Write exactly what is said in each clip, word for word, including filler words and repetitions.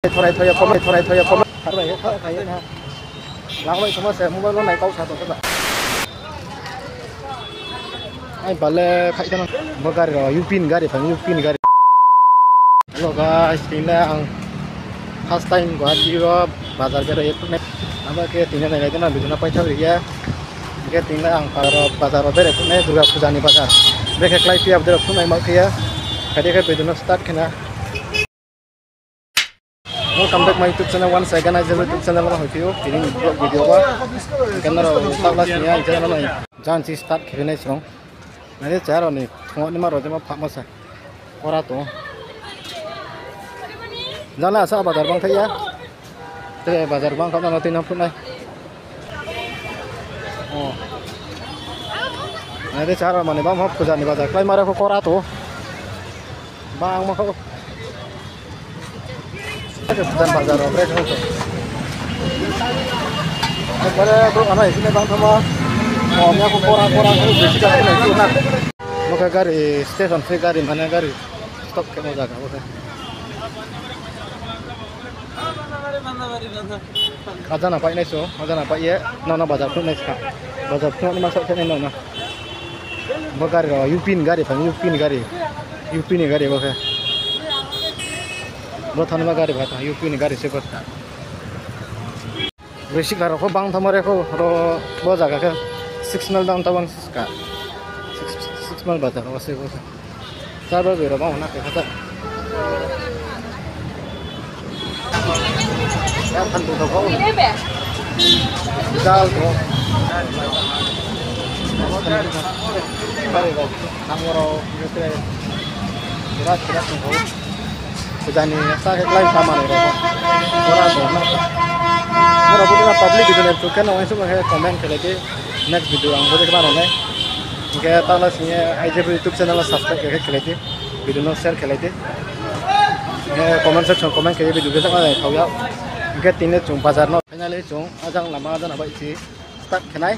Thorai thoya comment, thorai thoya comment. Thar bai, thar bai na. Lang bai sama se mobile no nai kau sa tong khe ba. Ai bale khai tong. Bo gari rao U P ni gari, phang U P ni gari. Hello guys, tini le ang first time Guwahati o bazar berai ye phnuh nai. Abo khe tini nai lai tong na video no paithaoh ri ya. Hingkhe tini le ang bazar o berai phnuh nai, Durga Puja ni bazar. Brekhe klái phi ya, abo dei rao phnuh nai ma khe ya. Khaidi khe video no start khe na. Welcome back my YouTube channel once again, I J B YouTube channel no hoiphi ou, tini vlog video ba. Hingkhe nrao taoh la sing ya, hingkhe nrao nai. Jan si start khe nai srong. Nai de chaya rao ni thung ni ma rao de ma phahmo sa. Kora tong. Jang le asa bazar bang thai ya. Tre bazar bang kha no tini phnuh nai. O. Nai de chaya rao mani bang pho puja ni bazar klái ma rao pho kora tong. Bang ma kha. Puja ni bazar rao bre kha. Ekbare brouh ano sini bang thamo. O, mia kho kora kora kho bisi kha nai tu na. Bo khe gari station se gari mane gari stop khe mo zaga bo khe. Ajana pai nai so, ajana pai ye, nono bazar phnuh nai ska. Bazar phnuh ni ma sok khe nai nono. Bo gari rao U P ni gari phang, U P ni gari. U P ni gari bo khe. Bo thanma gari ba tha, U P ni gari se bo tha. Bisi kha rao pho bang thamo re kho, ro bo zaga khe six mile downtown ska. Six, six mile bazar wo se bo khe. Chá ba bero bang na khe kha ta. Ya than tu to ko. Dal ko. Pare ko. Nang ro, yo te. Berat, berat ko. Puja ni sa khe klái sa mani ro. Kora tong na. Nrao bo dei ma public video nai mchu khe no uaingsouh khe comment khe lai di. Next video ang bo dei khe ma rao nai. Hingkhe taoh la sing ye I J B YouTube channel no subscribe khe khe lai di. Video no share khe lai di. Hingkhe comment section comment khe ye video khe sama nai thao ya. Hingkhe tini le chung bazar no finally chung ajang lama ajana bai si start khe nai.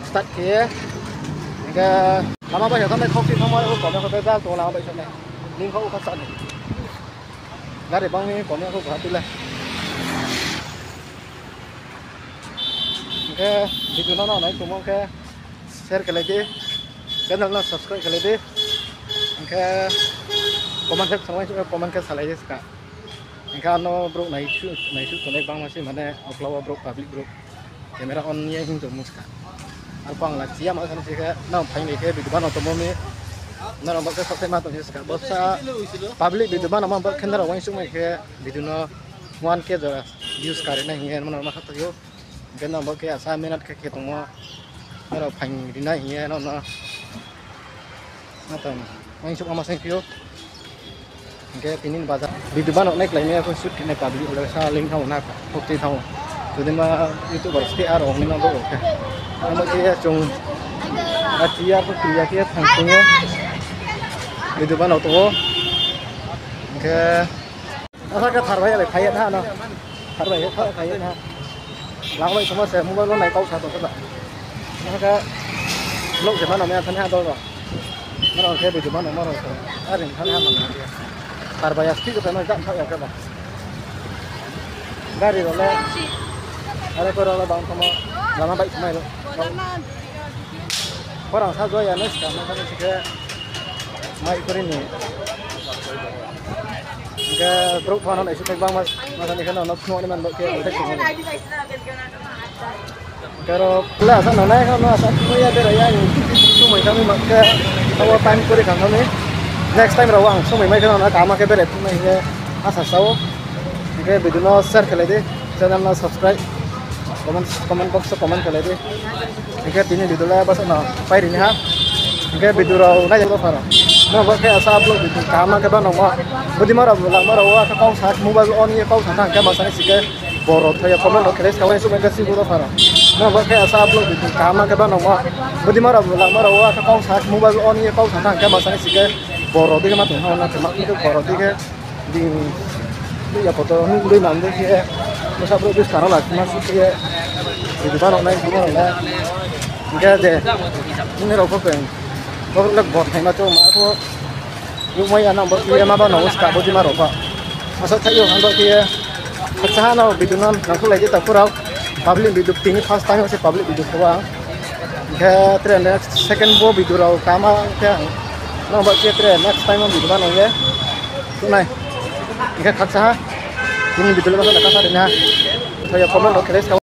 Start khe ye. Hingkhe lama bai sa thanng nai khokti thangma rao kome kho be jal tong lama bai sa nai. Ning kho kha sa nai. Gari bang ni kome kho Guwahati le. Hingkhe video no nai tongmo khe share khe lai di, channel no subscribe khe lai di, hingkhe comment section wo comment khe salai di ska. Hingkhe ano brouh nai, naisuh tongnai bangma se mane uklau wo brouh public brouh camera on ye hing tongmung ska. Arphuh ang la chiya ma sani se khe nang phaing ni khe video bano tongmo mi. Nrao bo khe sasaima tong se ska. Bo sa public video bano ma bo khe nrao uaingsouhmai khe video no one K jora views kari nai hing ye nrao ma kha tong ou. Hingkhe nrao bo khe asa mehnat khe khe tongmo. Nrao phaing ri nai hing ye nrao no. Uaingsouh ma ma saing phi ou. Hingkhe tini ni bazar video bano nai klái mi, akho shoot khe nai public le sa ling thang ou na, khokti thang ou. Jodi ma YouTuber ste aro ong ni ma bo khe. Amo khe chung achi ya kho kri ya khe thang sing ye video bano tong ou. Hingkhe asa khe tharbai ya bai phai ya na no. Tharbai ya phai ya na. Lang bai sama se mobile no nai kau sa tong khe ba. Asa khe vlog se mano me thani ha dol ba. Mano khe video mano mano se. Aring thani ha mano. Tharbai ya speed khe no jam thak ya khe ba. Gari rao le. Are ko rao le bang thamo. Lama bai smai lo. Khorang sa joya no ska ma khe. Mai kori ni. Hingkhe brouh phano naisuh thai bangma, ma sani khe no, no phnuh ni man bo khe, bo khe sini. Karo, le asa no nai, no asa phnuh ya, berai ya, ni somoi thang ni ma khe, abo time kori kha thang ni. Next time rao ang somoi mai khe no, no kaham khe berai phnuh nai hingkhe asa sao. Hingkhe video no share khe lai di, channel no subscribe, comment, comment box o comment khe lai di. Hingkhe tini video le basa no pai ri ni ha. Hingkhe video rao nai bo phano. No bo khe asa upload video kaham khe ba nangma. Bodi ma rao langma rao wo khe kau sa mobile on ye kau sa thang khe ma sani si khe boro thoya comment rao khe le sa wai su khe si bo phano. No bo khe asa upload video kaham khe ba nangma. Bodi ma rao langma rao wo khe kau sa mobile on ye kau sa thang khe ma sani si khe boro di khe ma tong ha na khe ma khe boro di khe. Di, di ya poto, nung dui man dui khe, masa brouh buskang rao la, ma su khe, di ba rao nai, di ba rao nai. Hingkhe de, nini rao pho peng, bo rao le bo thaima chong ma pho, yukmai ya nang bo khe, ma ba nang bo ska bo di ma rao pho. Masa thai yo, ang bo khe, Khakchangha no video no nangkhruhlai di takhu rao. Public video tini first time se public video khe ang. Hing khe tre next second bo video rao kama khe ang nang ba khe tre next time wo video banang ye. Tunai. Hing khe khakchangha. Tini video le ba kasa ri na. Thoi ya comment rao khe